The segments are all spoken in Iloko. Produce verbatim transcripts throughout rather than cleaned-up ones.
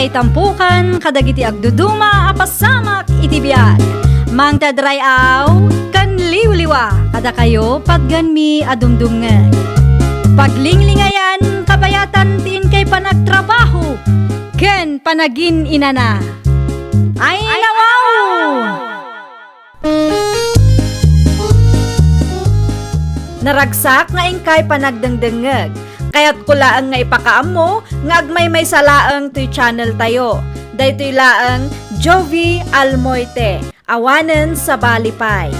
Itampukan kadagiti agduduma a pasamak iti biag. Mangted ray-aw ken liwliwa kadakayo patganmi a dumdumngeg. Paglinglingayan kabayatan ti inkay panagtrabaho ken panagin-inana. Ay, nawaw! Naragsak nga inkay panagdengdengngeg. Kayatko laeng nga ipakaammo nga agmaymaysa laeng toy channel tayo. Daytoy laeng Jovie Almoite, awanen sabali pay.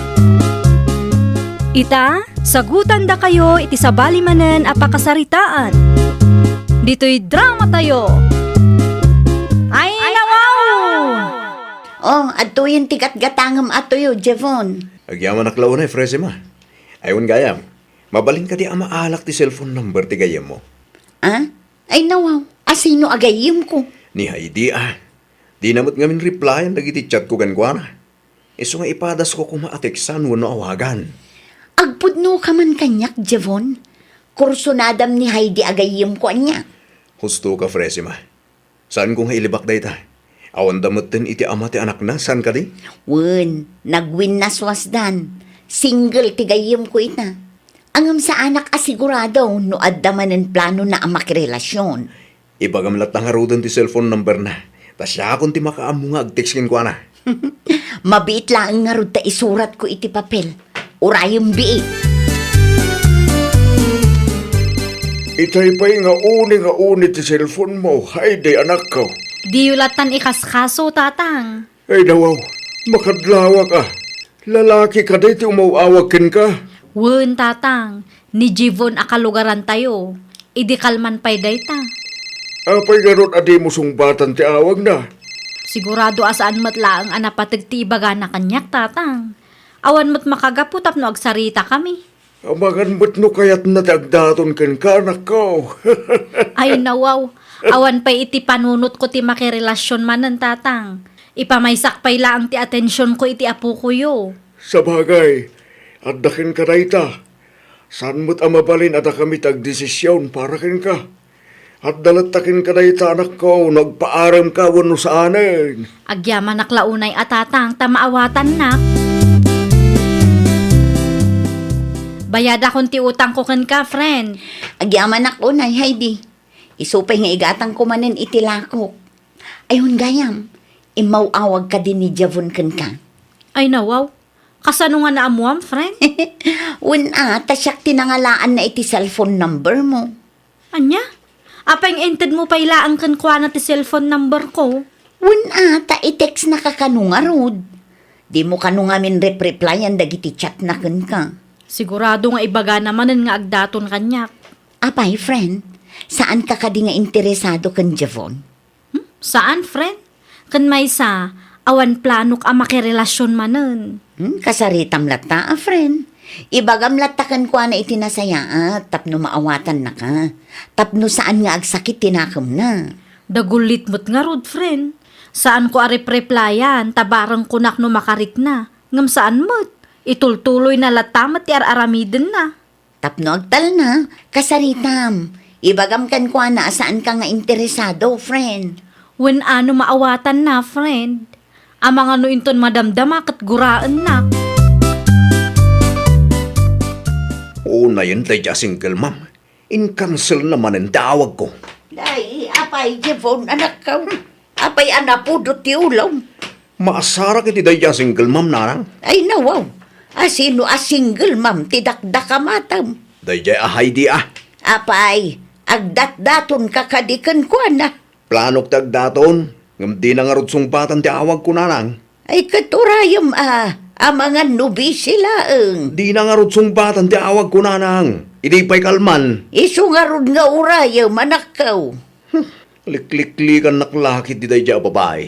Ita, sagutandakayo iti sabali manen a pakasaritaan. Ditoy drama tayo. Ay, nawaw! Oh, adtoyen ti gatgatangem a tuyo, Jevon. Agyamanak la unay, Fresima. Ay, wen gayam, mabalin kadi a maalak ti cellphone number ti gayyemmo? Ah? Ay, nawaw. Asino a gayyemko? Ni Heidi, ah. Dina met ngamin replyan dagiti chatko kenkuana. Isu nga ipadasko koma a teksan wenno awagan. Agpudnoka man kaniak, Jevon. Kursunadam ni Heidi a gayyemko ania. Husto ka, Fresima. Saanko nga ilibak dayta. Awanda metten iti ama ti anakna, saan kadi? Wen, nagwinnaswasdan. Single ti gayyemko ita. Ngem saanak a sigurado no adda manen planona a makirelasion. Ibagam latta ngaruden ti cellphone numberna. Ta siakon ti makaammo nga agtext kenkuana. Mabiit laeng ngarud ta isuratko iti papel. Urayem biit. Itay pay nga uni nga uni ti cellphone mo, Heidi, anakko. Diyo lattan ikaskaso, Tatang. Ay, nawaw, makadlawak a. Lalaki kadi ti umaw-awag kenka? Wen, Tatang, ni Jevon a kalugarantayo. Idi kalman pay dayta. Apay ngarud a dimo sungbatan ti awagna? Sigurado a saan met laeng a napateg ti ibagana kaniak, Tatang. Awan met makagapu tapno agsaritakami. Amangan met no kayatna ti agdaton kenka, anakko. Ay, nawaw. Awan pay iti panunotko ti makirelasion manen, Tatang. Ipamaysak pay laeng ti atensionko iti apokoyo. Sabagay, adda kenka dayta. Saan met a mabalin a dakami ti agdesision para kenka. Adda latta kenka dayta, anakko, no agpaaremka wenno saanen. Agyamanak la unay a Tatang ta maawatannak. Bayadakon ti utangko kenka, friend. Agyamanak unay, Heidi. Isu pay nga igatangko manen iti lakok. Ay, wen gayam, immaw-awag kadi ni Jevon kenka? Ay, nawaw. Kasano nga naammuam, friend? Wen a, ta siak ti nangalaanna iti cellphone number mo. Ania? Apay nga intedmo pay laeng kenkuana ti cellphone number ko? Wen a, ta i-textnaka kano ngarud. Dimo kano ngamin rep-replyan dagiti chatna kenka. Sigurado nga ibagana manen nga agdaton kaniak. Apay, friend, saanka kadi nga interesado ken Jevon? Hmm? Saan, friend? Ken maysa, awan planok a makirelasion manen. Hmm, kasaritam latta a friend. Ibagam latta kenkuana iti nasayaat tapno maawatannaka, tapno saan nga agsakit ti nakemna. Dagullit met ngarud, friend. Saanko a repreplayan ta bareng kunak no makarikna, ngem saan met. Itultuloyna latta met ti ar-aramidenna. Tapno agtalna, kasaritam. Ibagam kenkuana a saanka nga interesado, friend. Wen a no maawatanna, friend. Amangan no inton madamdama ket guraennak. Unayen daydiay a single mom. Inkanselna manen ti awagko. Day, apay, Jevon, anakko. Apay a napudot ti ulom? Maasarak iti daydiay a single mom, nanang. Ay, nawaw. Asino a single mom ti dakdakamatam? Daydiay a Heidi a. Apay, agdatdatonka kadi kenkuana? Planok ti agdaton, ngem dina ngarud sungbatan ti awagko, nanang. Ay, ket urayem a, amangan no busy laeng. Dina ngarud sungbatan ti awagko, nanang. Idi pay kalman. Isu ngarud nga urayem, anakko. Hmm, likliklikannak la ketdi daydiay a babai.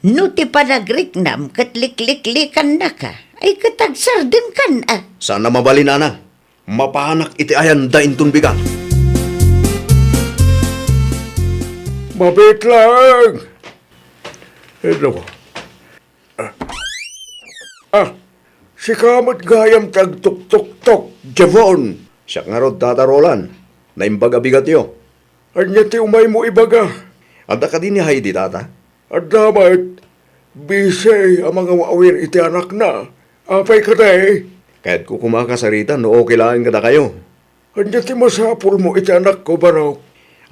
No ti panagriknam ket likliklikannaka, ay ket agsardengkan a. Saan a mabalin, nanang. Mapanak iti ayanda inton bigat. Mabiit laeng! Hello. Ah. Ah, sika met gayam ti agtuktoktok, Jevon. Siak ngarud, Tata Roland. Naimbag a bigatyo. Ania ti umaymo ibaga? Adda kadi ni Heidi, tata? Adda met. Busy a mangawawir iti anakna. Apay kadi? Kayatko koma a kasaritan no okay laeng kadakayo. Ania ti masapulmo iti anakko, Barok?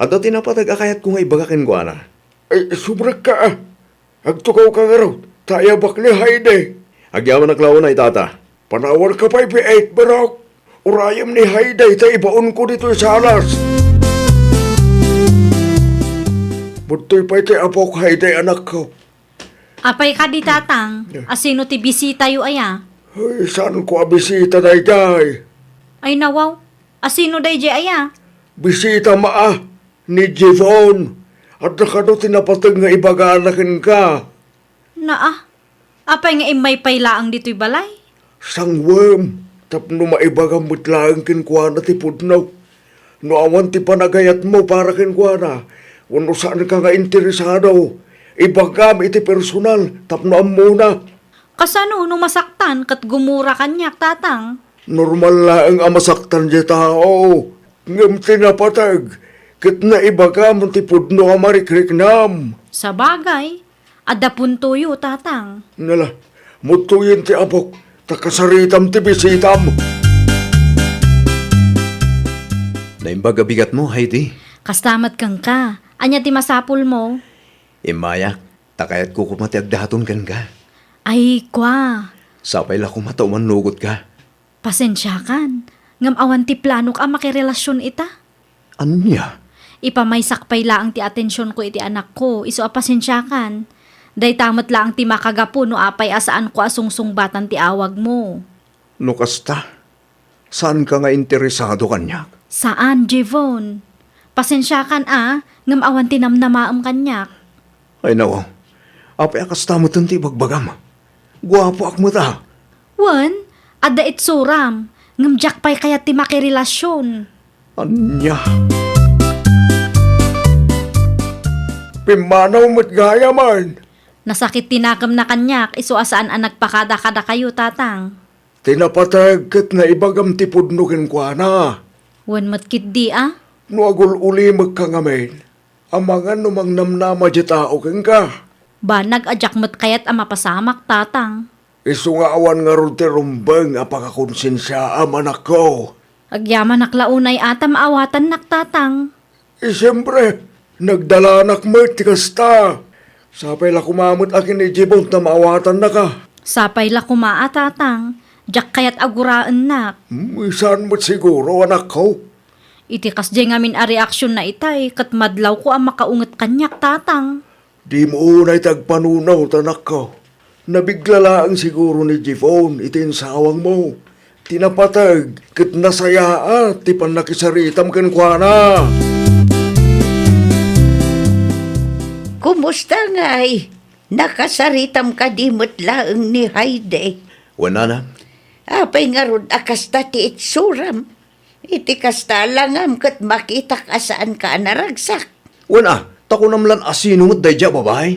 Adda ti napateg a kayatko nga ibaga kenkuana. Ay, subrekka, a. Agtugawka ngarud, ta ayabak ni Heidi. Agyamanak la unay, tata. Panawanka pay, Piet, Barok. Urayem ni Heidi ta ibaonko ditoy salas. Budtoy pay ti apok, Heidi, anakko. Apay kadi, tatang? Asino ti bisitayo aya? Ay, saanko a bisita daydiay? Ay, nawaw. Asino daydiay aya? Bisita, maa, ni Jivon. Adda kano ti napateg nga ibagana kenka. Naa, apay nga immay pay laeng ditoy balay? Sangwem, tapno maibagam met laeng kenkuana ti pudno. No awan ti panagayatmo para kenkuana, wenno saanka nga interesado, ibagam iti personal tapno ammona. Kasano no masaktan ket gumura kaniak, tatang? Normal laeng a masaktan ti tao, ngem ti napateg ket naibagam ti pudno a marikriknam. Sabagay, adda puntoyo, tatang. Nala, mudtoyen ti apok, ta kasaritam ti bisitam. Naimbag a bigatmo, Heidi. Kasta met kenka. Ania ti masapulmo? Immayak, ta kayatko koma ti agdaton kenka. Ay, kua. Sapay la koma ta umannugotka. Pasensiakan, ngem awan ti planok a makirelasion ita. Ania? Ipamaysak pay laeng ti atensionko iti anakko, isu a pasensiakan. Dayta met laeng ti makagapu no apay a saanko a sungsungbatan ti awagmo. No kasta, saanka nga interesado kaniak? Saan, Jivon. Pasensiakan a, ngem awan ti namnamaem kaniak. Ay, nawaw. Apay a kasta metten ti ibagbagam? Guapoak met a. Wen, adda itsuram, ngem diak pay kayat ti makirelasion. Ania? Pimmanaw met gayamen. Nasakit ti nakemna kaniak, isu a saan a nagpakada kadakayo, tatang. Ti napateg ket naibagam ti pudno kenkuana. Wen met ketdi a? No agul-ulimekka ngamin, amangan no mangnamnama diay tao kenka. Banag a diak met kayat a mapasamak, tatang. Isu nga awan ngarud ti rumbeng a pakakonsensiaam, anakko. Agyamanak la unay a ta maawatannak, tatang. Eh, siempre, nagdalanak met ti kasta. Sapay la koma met a ken ni Jibon ta maawatannaka. Sapay la koma a, tatang. Diak kayat a guraennak. Hmm, saan met siguro, anakko? Iti kasdiay ngamin a reaksionna itay, ket madlawko a makaunget kaniak, tatang. Dimo unay ti agpanunot, anakko. Nabigla laeng siguro ni Jivon iti insawangmo. Ti napateg ket nasayaat ti pannakisaritam kenkuana. Kumusta ngay? Nakasaritam kadi met laeng ni Heidi? Wen, nanang. Apay ngarud a kasta ti itsuram? Iti kasta, langam ket makitak a saanka a naragsak. Wen a, ta kunam lan asino met daydiay a babai?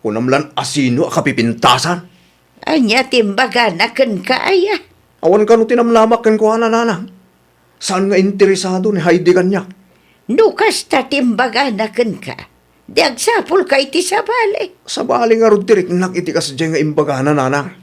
Kunam lan asino a kapipintasan? Ania ti imbagana kenka aya? Awan kano ti namnamak kenkuana, nanang. Saan nga interesado ni Heidi kaniak. No kasta ti imbagana kenka, di agsapulka iti sabali. Sabali ngarud ti riknak iti kasdiay nga imbagana, nanang.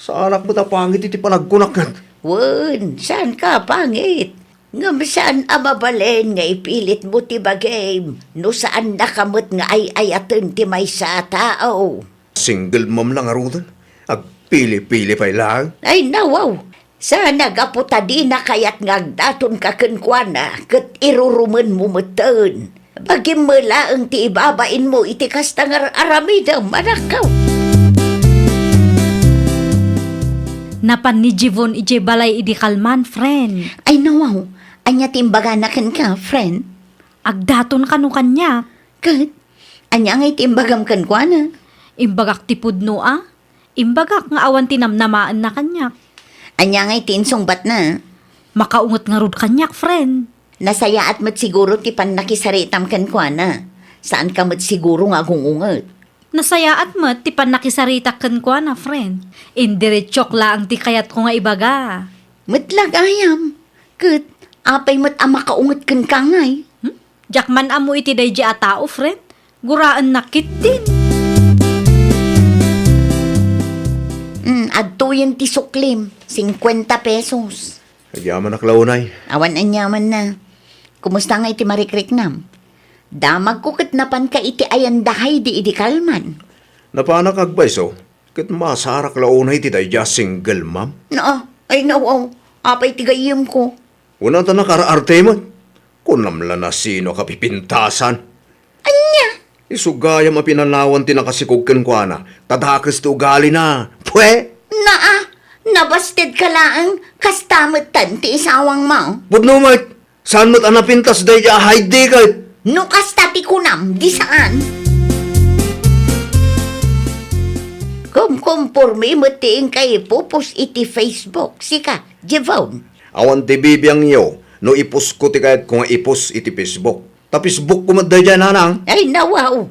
Saanak met a pangit iti panagkunak ket. Wen, saanka a pangit. Ngem saan a mabalin nga ipilitmo ti bagim no saannaka met nga ay-ayaten ti maysa a tao. Single mom la ngaruden. Agpili-pili pay laeng. Ay, nawaw! Saan a gapu ta dina kayat nga agdatonka kenkuana ket irurumenmo metten. Bagim met laeng ti ibabainmo iti kasta nga ar-aramidem, anakko. Napan ni Jivon idiay balay idi kalman, friend. Ay, nawaw. Ania ti imbagana kenka, friend? Agdaton kano kaniak. Ket, ania ngay ti imbagam kenkuana? Imbagak ti pudno a. Imbagak nga awan ti namnamaenna kaniak. Ania ngay ti insungbatna? Makaunget ngarud kaniak, friend. Nasayaat met siguro ti pannakisaritam kenkuana. Saanka met siguro nga agung-unget. Nasayaat met ti pannakisaritak kenkuana, friend. Indiretsok laeng ti kayatko nga ibaga. Met la gayam. Ket, apay met a makaunget kenka ngay? Hmm? Diak man ammo iti daydiay a tao, friend. Guraennak ketdin. Mm, adtoyen ti suklim, singkuenta pesos. Agyamanak la unay. Awan aniamanna. Kumusta nga iti marikriknam? Damagko ket napanka iti ayan da Heidi idi kalman. Napanak agpayso, ket masarak la unay ti daydi a single mom. Naa, ay, nawaw. Apay ti gayyemko? Kuna ta nakar-arte met. Kunam la nasino a kapipintasan. Ania? Isu gayam a pinanawan ti nakasikog kenkuana, ta dakes ti ugalina. Pwe! Naa, nabasted ka laeng, kasta metten ti isawangmo. Pudno met, saan met a napintas daydi a Heidi ket? No kasta ti kunam, di saan. Kumkumpormi met ti inka ipupos iti Facebook, sika, Jevon. Awan ti bibiangyo no ipusko ti kayatko nga ipos iti Facebook. Ta Facebook ko met daydiay, nanang. Ay, nawaw.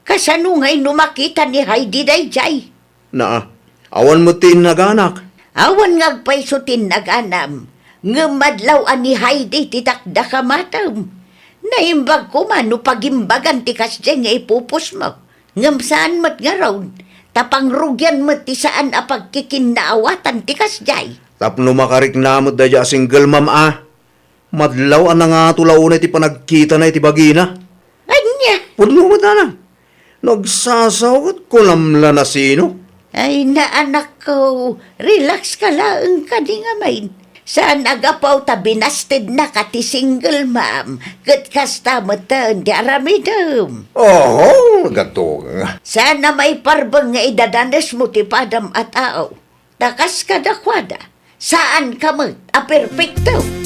Kasano ngay no makita ni Heidi daydiay? Naa, awan met ti innaganak. Awan nga agpayso ti innaganam. Ngem madlaw a ni Heidi ti dakdakamatem. Naimbag koma no pagimbagan ti kasdiay nga ipupos mo. Ngem saan met ngarud, ta pangrugian met ti saan a pagkikinnaawatan ti kasdiay. Tapno makarikna met daydiay a single mom a. Madlaw a nangato la unay ti panagkitana iti bagina. Ania? Pudno met, nanang. No agsasaw ket kunam la nasino. Ay, naanakko, relax ka laeng kadi ngamin. Saan a gapu ta binastednaka ti single mom, ket kasta metten ti aramidem. Oho, gatunga. Saan a maiparbeng nga idadanesmo ti padam a tao. Ta kas kadakuada, saanka met a perpekto.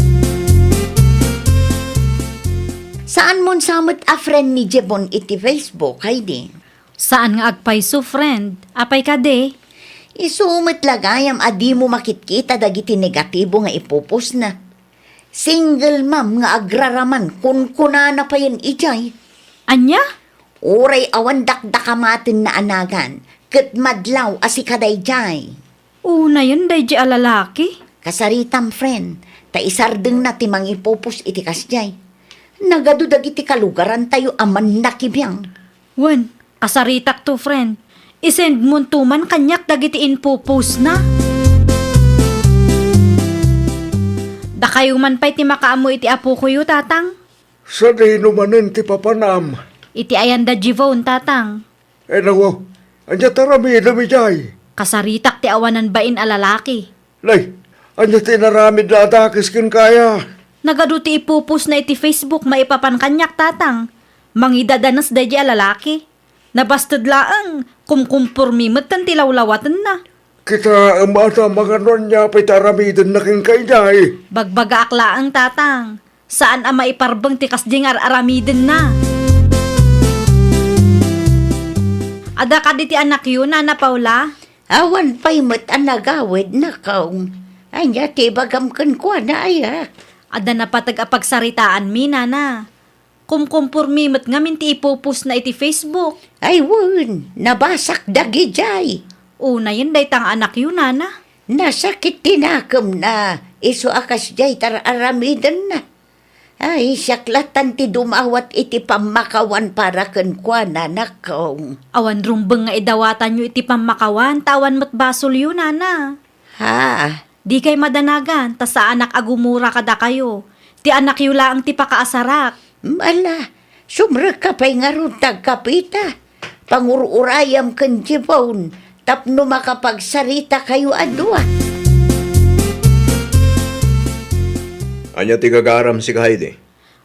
Saanmon sa met a friend ni Jebon iti Facebook, Heidi? Saan nga agpayso, friend. Apay kadi? Isu met la gayam a dimo makitkita dagiti negatibo nga ipupos na. Single mom nga agraraman, kunkunana payen idiay. Ania? Uray awan dakdakamatenna a nagan, ket madlaw a sika daydiay. Unayen daydiay a lalaki? Kasaritam, friend, ta isardengna ti mangipupos iti kasdiay. Nagadu dagiti kalugarantayo a mannakibiang. Wen, kasaritakto, friend. Isendmonto man kaniak dagiti info post na. Dakayo man pay ti makaammo iti apokoyo, Tatang. Sadino manen ti papanam? Iti ayan da Jivon, Tatang. Ay, nawaw, ania ti aramidem idiay? Kasaritak ti awanan bain a lalaki. Nay, ania ti inaramidna a dakes kenka aya? Nagadu ti ipupos na iti Facebook maipapan kaniak, Tatang. Mangidadanes daydiay a lalaki. Nabasted laeng, kumkumpormi metten ti lawlawatenna. Kitaem a ta mangano ania pay ti aramidenna kenka idiay. Bagbagaak laeng, Tatang. Saan a maiparbeng ti kasdi nga ar-aramidenna. Adda kadi ti anakyo, Nana Paula? Awan pay met a nagawid, nakaw. Ania ti ibagam kenkuana, aya? Adda napateg a pagsaritaanmi, Nana. Kumkumpormi met ngamin ti ipupusna iti Facebook. Ay wen, nabasak dagidiay. Unayen dayta nga anakyo, Nana. Nasakit ti nakemna, isu a kasdiay ti ar-aramidenna. Ay, siak lattan ti dumawat iti pammakawan para kenkuana, nakaw. Awan rumbeng nga idawatanyo iti pammakawan, ta awan met basolyo, Nana. Ha? Dikay madanagan, ta saanak a gumura kadakayo. Ti anakyo laeng ti pakaasarak. Ala, sumrekka pay ngarud ta agkapita. Pangur-urayam ken Jibon tapno makapagsaritakayo a dua. Ania ti gagaram, sika Heidi?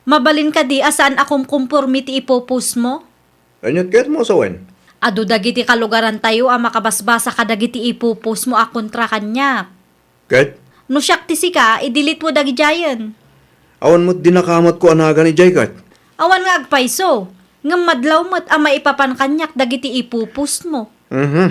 Mabalin kadi a saan a kumkumpormi ti ipupusmo? Ania ti kayatmo a sawen? Adu dagiti kalugarantayo a makabasbasa kadagiti ipupusmo a kontra kaniak. Ket? No siak ti sika, i-delete-mo dagidiayen. Awan met dinakamatko a nagan idiay ket? Awan nga agpayso, ngem madlaw met a maipapan kaniak dagiti ipupusmo. Mhm.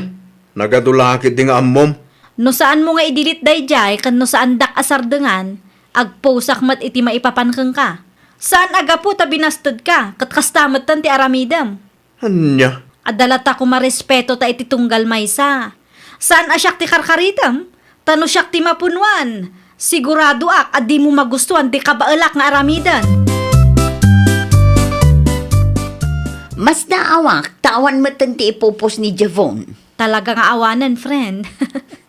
Nagadu la ketdi nga ammom. No saanmo nga i-delete daydiay ken no saandak a sardengan, agposak met iti maipapan kenka. Saan a gapu ta binastedka, ket kasta metten ti aramidem. Ania? Adda latta koma respeto ta iti tunggal maysa. Saan a siak ti karkaritem, ta no siak ti mapunuan, siguradoak a dimo magustuan ti kabaelak nga aramiden. Masdaawak, ta awan metten ti ipupos ni Javon. Talaga nga awanen, friend.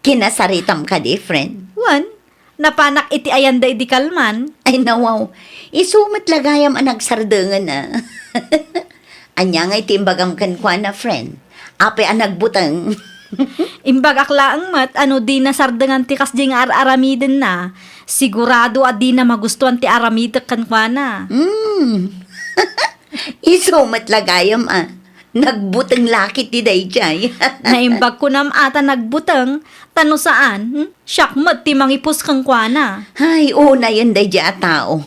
Kinasaritam kadi, friend? Wen, napanak iti ayanda idi kalman. Ay, nawaw. Isu met la gayam a nagsardengen, a. Ania ngay ti imbagam kenkuana, friend? Apay a nagbuteng? Imbagak laeng met a no dina sardengan ti kasdi nga ar-aramidenna, sigurado a dina magustuan ti aramidek kenkuana. Hmm. Isu met la gayam, a. Nagbuteng la ketdi daydiay. Naimbag kunam a ta nagbuteng, ta no saan, hmm? Siak met ti mangipos kenkuana. Ay, unayen daydiay a tao.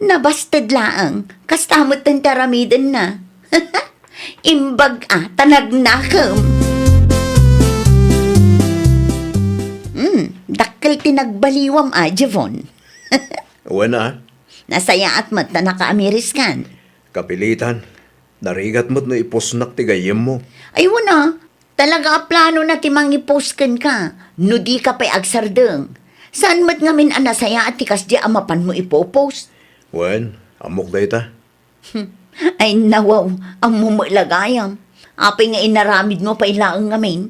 Nabasted laeng, kasta metten ti aramidenna. Imbag a, ta nagnakem. Hmm, dakkel ti nagbaliwam a, Javon. Wen a. Nasayaat met ta nakaamiriskan. Kapilitan. Narigat met no ipusnak ti gayyemmo. Ay, wen a. Talaga a planona ti mangipost kenka no dika pay agsardeng. Saan met ngamin a nasayaat ti kasdi a mapanmo ipopost? Wen, ammok dayta. Ay, nawaw, ammo met la gayam. Apay nga inaramidmo pay laeng ngamin?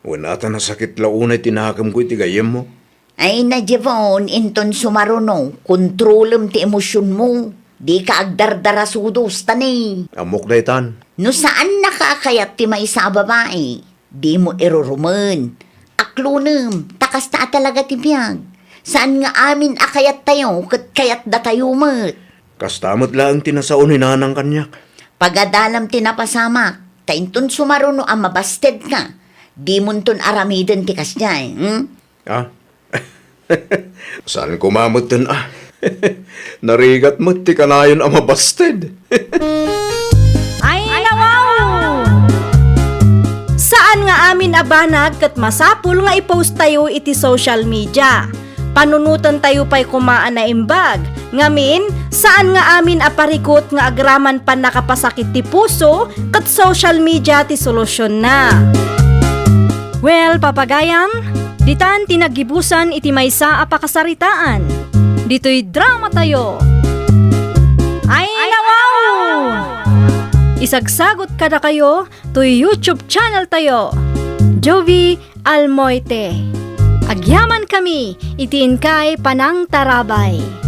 Wen a, ta nasakit la unay ti nakemko iti gayyemmo. Ay, na Javon, inton sumaruno, kontrolem ti emosionmo. Dika agdardarasudos, ta ni. Ammok daytan. No saannaka a kayat ti maysa a babai, dimo irurumen. Aklonem, ta kasta a talaga ti biag. Saan nga amin a kayattayo ket kayatdatayo met. Kasta met laeng ti nasao ni nanang kaniak. Pagadalam ti napasamak, ta inton sumaruno a mabastedka, dimonton aramiden ti kasdiay, hmm? Ah? Saan koma metten a. Narigat met ti kanayon a mabasted. Ay, nawaw! Saan nga amin a banag ket masapul nga i-post tayo iti social media. Panunotentayo pay koma a naimbag. Ngamin, saan nga amin a parikut nga agraman pannakapasakit ti puso ket social media ti solusionna. Well, papagayam, ditan ti naggibusan iti maysa a pakasaritaan. Ditoy dramatayo. Ay, nawaw! Isagsagot kadakayo toy YouTube channel tayo, Jovie Almoite. Agyamankami iti inkay panangtarabay.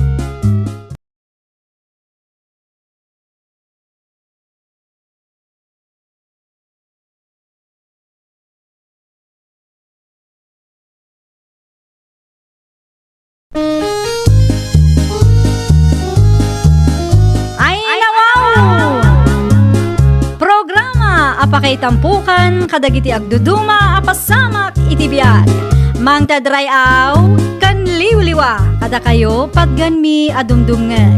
Ay, nawaw! Programa a pakaitampukan kadagiti agduduma a pasamak iti biag. Mangted ray-aw ken liwliwa kadakayo, patgenmi a dumdumngeg.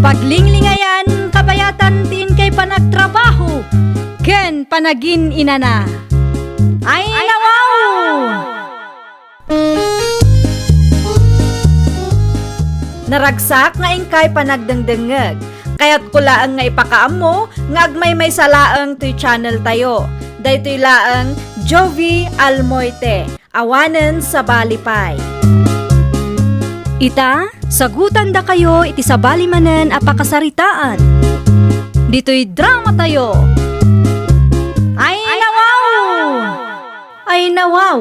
Paglinglingayan, kabayatan ti inkay panagtrabaho ken panagin-inana. Ay, nawaw! Naragsak nga inkay panagdengdengngeg. Kayatko laeng nga ipakaammo nga agmaymaysa laeng toy channel tayo. Daytoy laeng Jovie Almoite, awanen sabali pay. Ita, sagutandakayo iti sabali manen a pakasaritaan. Ditoy dramatayo. Ay, nawaw! Ay, nawaw!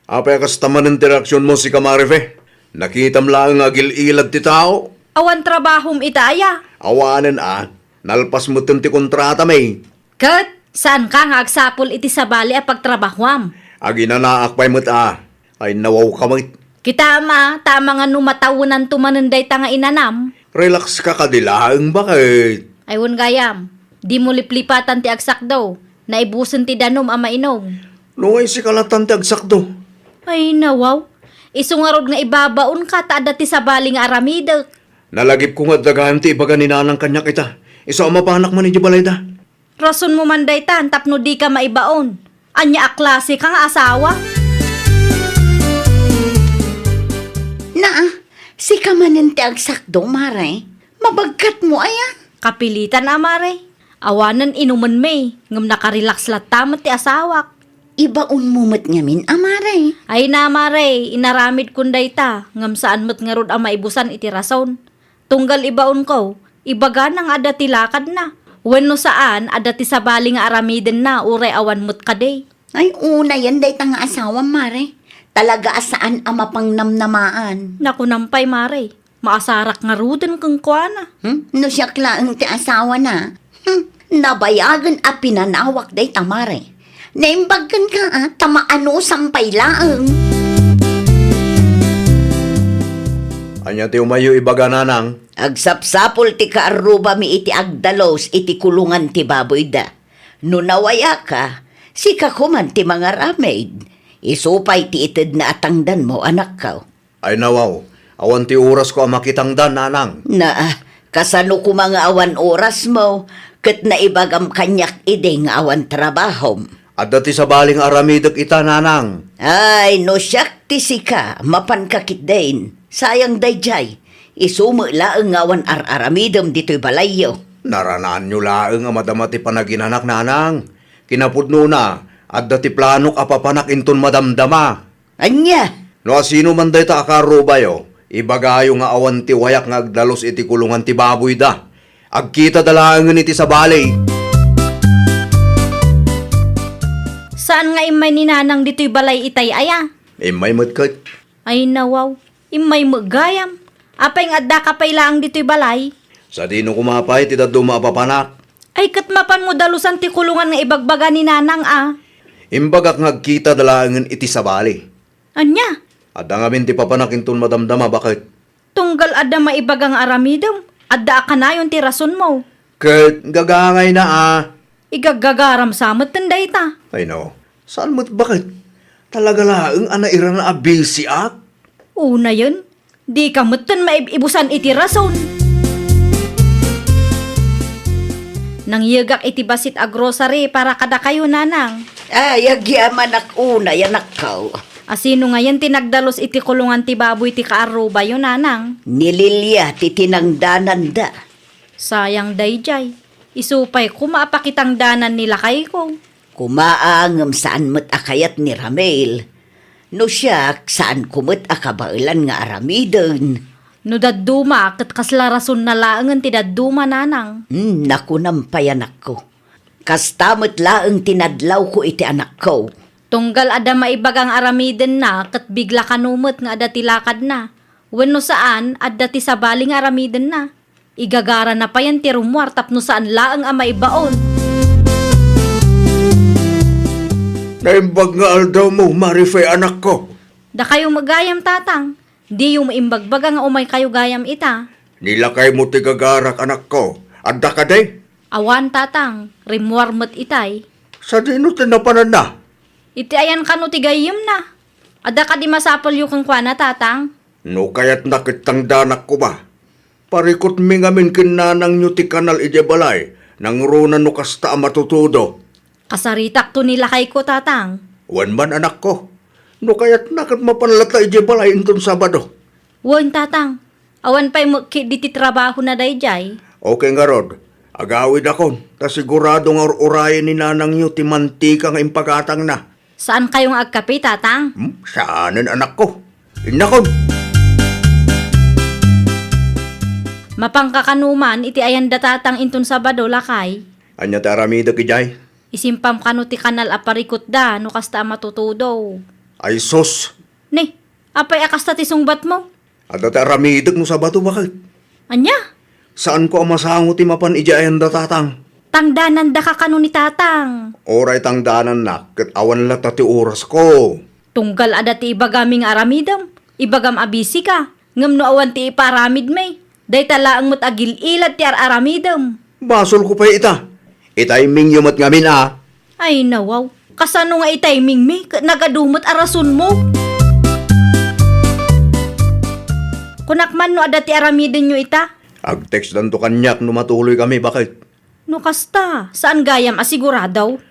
Apay a kasta manen ti reaksionmo, sika, Marife? Nakitam laeng nga agil-ilad ti tao. Awan trabahom ita aya? Awanen a, nalpas metten ti kontratami. Ket saanka nga agsapul iti sabali a pagtrabahuam. Aginanaak pay met a, ay, nawawka met. Kitam a, ta amangan no matawenanto manen dayta nga inanam. Relax ka kadi laeng, baket. Ay, wen gayam, dimo liplipatan ti agsakdo. Naibusen ti danum a mainum. No, ay, sika latan ti agsakdo. Ay, nawaw. Isu ngarud nga ibabaonka ta adda ti sabali nga aramidek. Nalagipko nga adda gayam ti ibaga ni nanang kaniak ita. Isu a mapanak man idiay balayda. Rasonmo man daytan tapno dika maibaon. Ania a klase ka nga asawa? Naa, sika manen ti agsakdo, Mare. Mabagkatmo aya? Kapilitan a, Mare. Awanen inumenmi, ngem nakarelax latta met ti asawak. Ibaonmo met ngamin a, Mare. Ay na, Mare, inaramidkon dayta, ngem saan met ngarud a maibusan iti rason. Tunggal ibaonko, ibagana nga adda ti lakadna. Wenno saan, adda ti sabali nga aramidenna, uray awan met kadi. Ay, unayen dayta nga asawam, Mare. Talaga a saan a mapangnamnamaan. Nakunam pay, Mare. Maasarak ngaruden kenkuana. Hmm? No siak laeng ti asawana, hmm, nabayagen a pinanawak dayta, Mare. Naimbag kenka, a, ta maanusam pay laeng. Ania ti umayyo ibaga, Nanang? Agsapsapul ti kaarrubami iti agdalus iti kulongan ti baboyda. No nawayaka, sika koman ti mangaramid. Isu pay ti itedna a tangdanmo, anakko. Ay nawaw, awan ti orasko a makitangdan, Nanang. Naa, kasano koma nga awan orasmo, ket naibagam kaniak idi nga awan trabahom? Adda ti sabali nga aramidek ita, Nanang. Ay, no siak ti sika, mapanka ketdin. Sayang daydiay. Isu met laeng nga awan ar-aramidem ditoy balayyo. Naranaanyo laeng a madama ti panaginanak, Nanang. Kinapudnona, adda ti planok a papanak inton madamdama. Ania? No asino man dayta a kaarrubayo, ibagayo nga awan ti wayak nga agdalus iti kulongan ti baboyda. Agkitada laengen iti sabali. Saan nga immay ni Nanang ditoy balay itay aya? Immay met ket. Ay nawaw, immay met gayam. Apay nga addaka pay laeng ditoy balay? Sadino koma pay ti dadduma a papanak? Ay ket mapanmo dalusan ti kulongan nga ibagbaga ni Nanang a. Imbagak nga agkitada laengen iti sabali. Ania? Adda ngamin ti papanak inton madamdama, baket. Tunggal adda maibaga nga aramidem, adda a kanayon ti rasonmo. Ket gagangayna a. Igaggagaram sa metten dayta. Ay no, saan met baket? Talaga laeng a nairana a bisiak? Unayen, dika metten maib-ibusan iti rason. Nangyegak iti bassit a grocery para kadakayo, Nanang. Ay, agyamanak unay, anakko. Asino ngayen ti nagdalus iti kulongan ti baboy ti kaarrubayo, Nanang? Ni Lilia ti tinangdananda. Sayang daydiay. Isu pay koma a pakitangdanan ni lakayko. Koma a ngem saan met a kayat ni Ramil. No siak, saanko met a kabaelan nga aramiden. No dadduma, ket kasla rasonna laengen ti dadduma, Nanang. Hmm, nakunam pay, anakko. Kasta met laeng ti nadlawko iti anakko. Tunggal adda maibaga nga aramidenna, ket bigla kano met nga adda ti lakadna. Wenno saan, adda ti sabali nga aramidenna. Igagarana payen ti rummuar tapno saan laeng a maibaon. Naimbag nga aldawmo, Marife, anakko. Dakayo met gayam, Tatang. Diyo maimbagbaga nga umaykayo gayam ita. Ni lakaymo ti gagarak, anakko. Adda kadi? Awan, Tatang. Rimmuar met itay. Sadino ti napananna? Iti ayan kano ti gayyemna. Adda kadi masapulyo kenkuana, Tatang? No kayatna ket tangdanak koma. Parikutmi ngamin ken nanangyo ti kanal idiay balay, nangruna no kasta a matutudo. Kasaritakto ni lakayko, Tatang. Wen man, anakko. No kayatna ket mapan latta idiay balay inton Sabado. Wen, Tatang. Awan pay met ketdi ti trabahona daydiay. Okay ngarud. Agawidakon, ta sigurado nga ur-urayen ni nanangyo ti mantika nga impagatangna. Saankayo nga agkape, Tatang? Hmm? Saanen, anakko. Innakon. Mapanka kano man iti ayanda, Tatang, inton Sabado, lakay. Ania ti aramidek idiay? Isimpam kano ti kanal a parikutda no kasta a matutudo. Ay sus! Ni, apay a kasta ti sungbatmo? Adda ti aramidek no Sabado, baket. Ania? Saanko a masango ti mapan idiay ayanda, Tatang. Tangdanandaka kano ni Tatang? Uray tangdanannak, ket awan latta ti orasko. Tunggal adda ti ibagami nga aramidem, ibagam a bisika. Ngem no awan ti ipaaramidmi, dayta laeng met a gil-ilad ti ar-aramidem. Basolko pay ita. Itimingyo met ngamin a. Ay, nawaw. Kasano nga itimingmi ket nagadu met a rasonmo? Kunak man no adda ti aramidenyo ita. Agtextdanto kaniak no matuloykami, baket. No kasta, saan gayam a sigurado?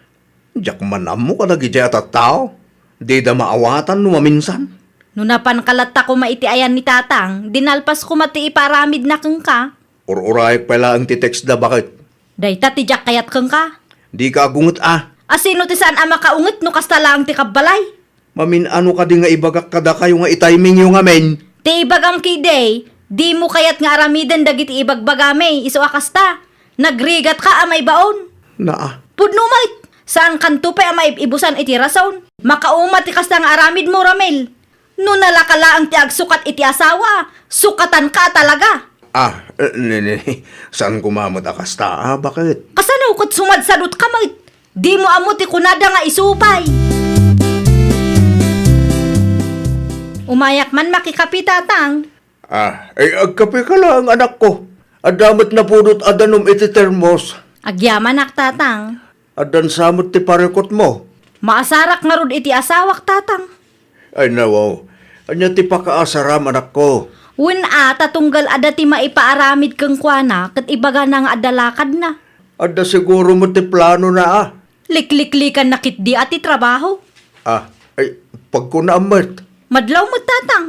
Diak man ammo kadagiti a tattao. Dida maawatan no maminsan. No napanka latta koma iti ayan ni Tatang, dinalpas koma ti ipaaramidna kenka. Ur-urayek pay laeng ti textda, baket. Dayta ti diak kayat kenka. Dika agunget a. Asino ti saan a makaunget no kasta laeng ti kabbalay? Mamin-ano kadi nga ibagak kadakayo nga itimingyo ngamin? Ti ibagam ketdi, dimo kayat nga aramiden dagiti ibagbagami, isu a kasta. Nagrigatka a maibaon. Naa. Pudno met, saankanto pay a maib-ibusan iti rason. Makauma ti kasta nga aramidmo, Ramil. No nalaka laeng ti agsukat iti asawa, sukatanka a talaga. Ah, eh, ni, ni, saan koma met a kasta, ah, baket? Kasano ket sumadsadutka met? Dimo ammo ti kunada nga isu pay. Umayak man makikape, Tatang. Ah, ay, agkapeka laeng, anakko. Adda met napudot a danum iti termos. Agyamanak, Tatang. Addan sa met ti parikutmo. Maasarak ngarud iti asawak, Tatang. Ay, nawaw. Ania ti pakaasaram, anakko? Wen a, ta tunggal adda ti maipaaramid kenkuana ket ibagana nga adda lakadna. Adda siguro met ti planona, a. Likliklikanna ketdi a ti trabaho. Ah, ay, pagkunaam met. Madlaw met, Tatang.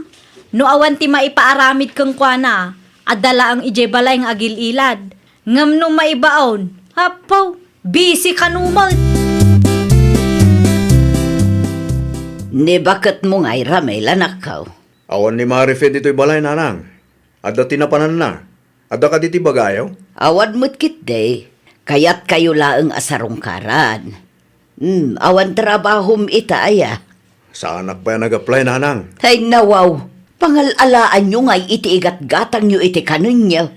No awan ti maipaaramid kenkuana, adda laeng idiay balay nga agil-ilad. Ngem no maibaon, apo, busy kano met. Ni baketmo ngay, Ramil, anakko? Awan ni Marife ditoy balay, nanang. Adda ti napananna. Adda kadi ti bagayo? Awan met ketdi. Kayatkayo laeng a sarungkaran. Hmm, awan trabahom ita aya? Saanak pay a nag-apply, nanang. Ay, nawaw. Pangal-alaanyo ngay iti igatgatangyo iti kanenyo.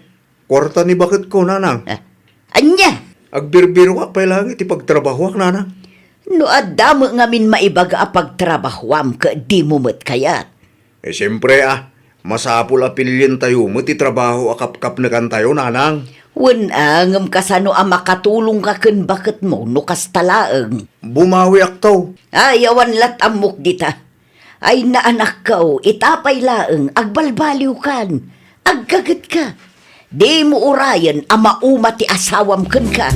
Kuarta ni baketko, nanang. Ah, ania? Agbirbirok pay laeng iti pagtrabahoak, nanang. No adda met ngamin maibaga a pagtrabahoam ket dimo met kayat. Eh, siempre, ah, masapul a pilientayo met ti trabaho a kapkapnekantayo, nanang. Wen a, ngem kasano a makatulongka ken baketmo no kasta laeng? Bumawiakto. Ay, awan lat' ammok dita. Ay, naanakko, ita pay laeng, agbalbaliwkan, aggagetka. Dimo urayen a mauma ti asawam kenka.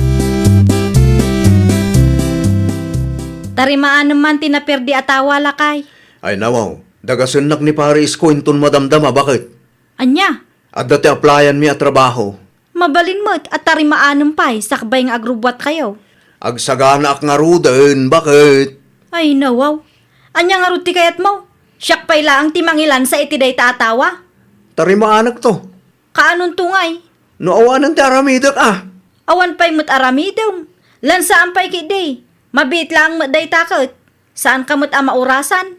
Tarimaanem man ti naperdi a tawa, lakay. Ay, nawaw. Dagasennak ni Pare Isko inton madamdama, baket? Ania? Adda ti applyanmi a trabaho. Mabalin met a tarimaanem pay sakbay nga agrubbuatkayo. Agsaganaak ngaruden, baket? Ay, nawaw. Ania ngarud ti kayatmo? Siak pay laeng ti mangilansa iti dayta a tawa. Tarimaanakto. Kaanonto ngay? No awanen ti aramidek, a. Awan pay met aramidem. Lansaan pay ketdi. Mabiit laeng met dayta ket. Saanka met a maurasan.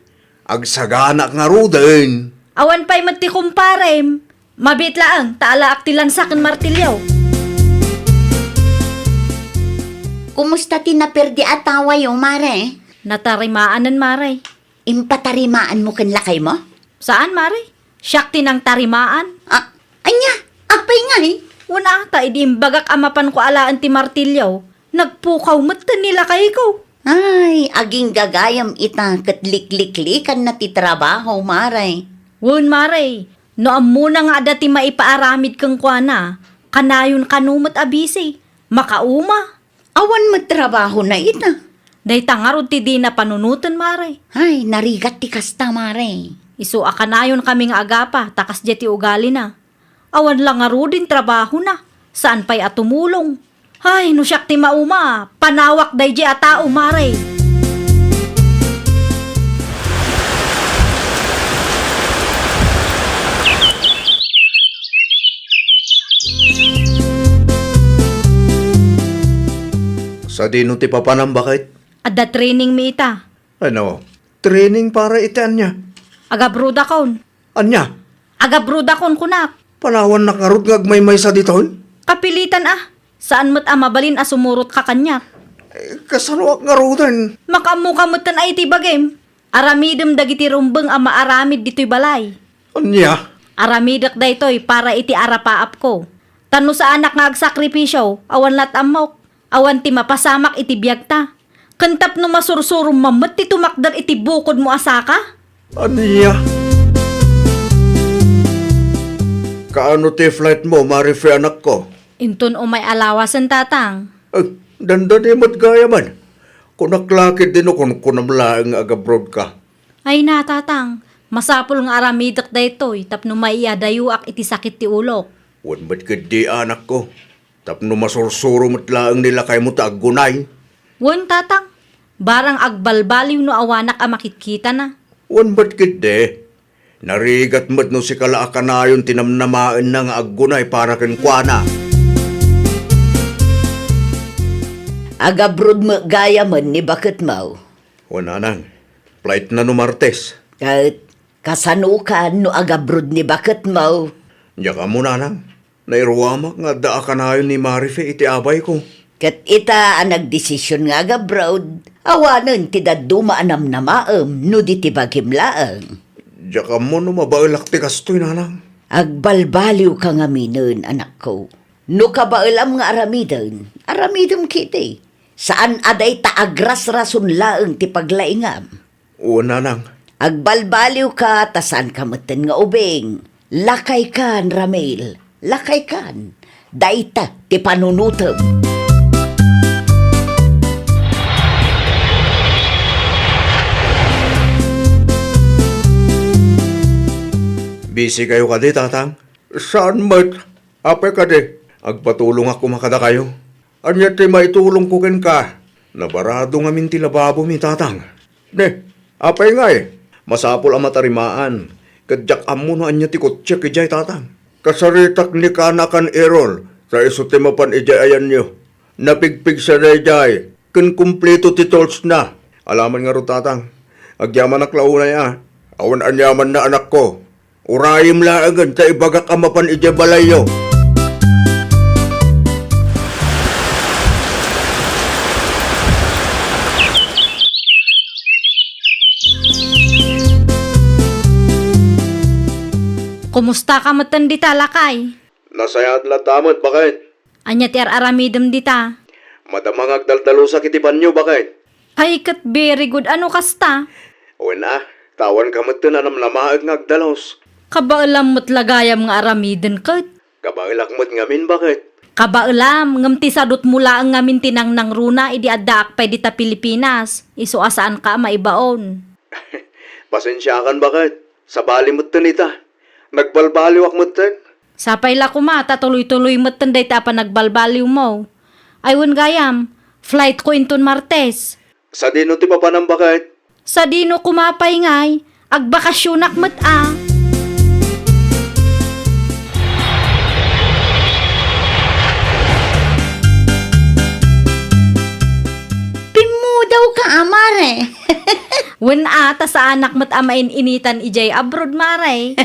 Agsaganaak ngaruden. Awan pay met ti kumparem. Mabiit laeng, ta alaak ti lansa ken martilyo. Kumusta ti naperdi a tawayo, Mare? Natarimaanen, Mare. Impatarimaanmo ken lakaymo? Saan, Mare. Siak ti nangtarimaan. Ah, ania? Apay ngay? Wen a, ta idi imbagak a mapanko alaen ti martilyo, nagpukaw metten ni lakayko. Ay, aginggagayam ita ket likliklikanna ti trabaho, Mare. Wen, Mare, no ammona nga adda ti maipaaramid kenkuana, kanayon kano met a busy. Makauma. Awan met trabahona ita. Dayta ngarud ti dina panunoten, Mare. Ay, narigat ti kasta, Mare. Isu a kanayonkami nga agapa, ta kasdiay ti ugalina. Awan la ngaruden trabahona, saan pay a tumulong. Ay, no siak ti mauma, panawak daydiay a tao, Mare. Sadino ti papanam, baket? Adda training mi ita. Ano? Training para iti ania? Agabrodakon. Ania? Agabrodakon kunak. Panawannak ngarud nga agmaymaysa ditoy? Kapilitan a. Saan met a mabalin a sumurotka kaniak. Eh, kasanoak ngaruden? Makaammoka metten a iti bagim. Aramidem dagiti rumbeng a maaramid ditoy balay. Ania? Aramidek daytoy para iti arapaapko. Ta no saanak nga agsakripisio, awan lat' ammok. Awan ti mapasamak iti biagta. Ken tapno masursurom man met ti tumakder iti bukodmo a saka? Ania? Kaano ti flightmo, Marife, anakko? Inton umay a lawasen, Tatang. Eh, dandani met gayamen. Kunak la ketdi no kunkunam laeng nga agabrodka. Ay na, Tatang. Masapul nga aramidek daytoy tapno maiadayoak iti sakit ti ulok. Wen met ketdi, anakko. Tapno masursuro met laeng ni lakaymo ta aggunay. Wen, Tatang, barang agbalbaliw no awanak a makitkitana. Wen met ketdi, narigat met no sika la a kanayon ti namnamaenna nga aggunay para kenkuana. Agabroad met gayamen ni baketmo. O, nanang, flight na no Martes. Ket kasanokan no agabroad ni baketmo? Diak ammo, nanang. Nairuamak nga adda a kanayon ni Marife iti abayko. Ket ita a nagdesisyon nga agabroad, awanen ti dadduma a namnamaem no di ti bagim laeng. Diak ammo no mabaelak ti kastoy, nanang. Agbalbaliwka ngaminen, anakko. No kabaelam nga aramiden, aramidem ketdi. Saan a dayta agrasrason laeng ti paglaingam. Wen, nanang. Agbalbaliwka ta saanka metten nga ubing. Lakaykan, Ramil. Lakaykan. Dayta ti panunotem. Busy kayo kadi, Tatang? Saan met. Apay kadi, agpatulongak koma kadakayo. Ania ti maitulongko kenka? Nabarado ngamin ti lababomi, Tatang. Ne, apay ngay? Masapul a matarimaan, ket diak ammo no ania ti kutsiek idiay, Tatang. Kasaritak ni Kana ken Errol, ta isu ti mapan idiay ayanyo. Napigpigsa daydiay, ken kumpleto ti toolsna. Alaman ngarud, Tatang. Agyamanak la unay a. Awan aniamanna, anakko. Urayem laengen ta ibagak a mapan idiay balayyo. Kumustaka metten dita, lakay? Nasayaat latta met, baket. Ania ti ar-aramidem dita? Madama nga agdaldalusak iti banio, baket. Ay, ket very good. Ano kasta? Wen a, ta awanka metten a namnamaek nga agdalus. Kabaelam met la gayam nga aramiden ket. Kabaelak met ngamin, baket. Kabaelam, ngem ti sadutmo laeng ngamin ti nangnangruna idi addaak pay dita Pilipinas, isu a saanka a maibaon. Pasensiakan, baket. Sabali metten ita. Nagbalbaliwak metten. Sapay la koma ta tuloy-tuloy metten dayta a panagbalbaliwmo. Ay wen gayam, flightko inton Martes. Sadino ti papanam, baket? Sadino koma pay ngay, agbakasionak met a. Pimmudawka a, mare. Wen a, ta saanak met a main-initan idiay abroad, mare.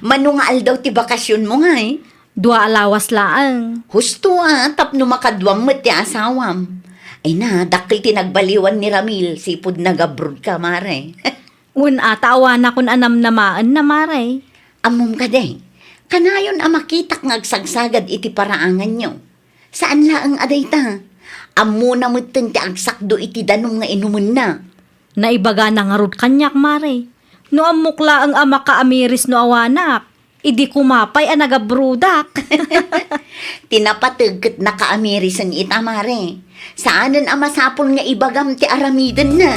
Mano nga aldaw ti bakasionmo ngay? Dua a lawas laeng. Husto a, tapno makaduam met ti asawam. Ay na, dakkel ti nagbaliwan ni Ramil, sipud nagabroad ka, mare. Wen a, ta awanakon a namnamaenna, mare. Ammom kadi, kanayon a makitak nga agsagsagad iti paraanganyo. Saan laeng a dayta. Ammona metten ti agsakdo iti danum nga inumenna. Naibagana ngarud kaniak, mare. No ammok laeng a makaamiris no awanak, idi koma pay a nagabrodak. Ti napateg ket nakaamirisen ita, mare. Saanen a masapul nga ibagam ti aramidenna.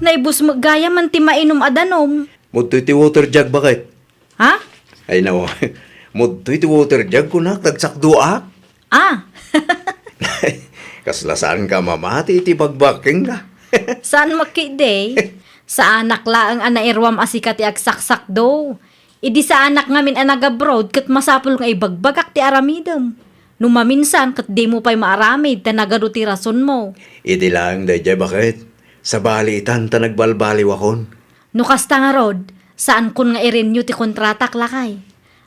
Naibus met gayamen ti mainum a danum. Mudtoy ti water jug, baket. Ha? Ay, nawa. Mudtoy ti water jug, kunak, tagsakdoak. Ah! Kasla saanka mamati iti bagbakengka. Saan makkiday? Saanak laeng a nairuam a sika ti agsaksakdo. Idi saanak ngamin a nagabroad ket masapul nga ibagbagak ti aramidem. No maminsan ket dimo pay maaramid ta nagadu ti rasonmo. Idi laeng daydiay, baket. Sabali itan ta nagbalbaliwakon. No kasta ngarud, saankon nga i-renew ti kontratak, lakay.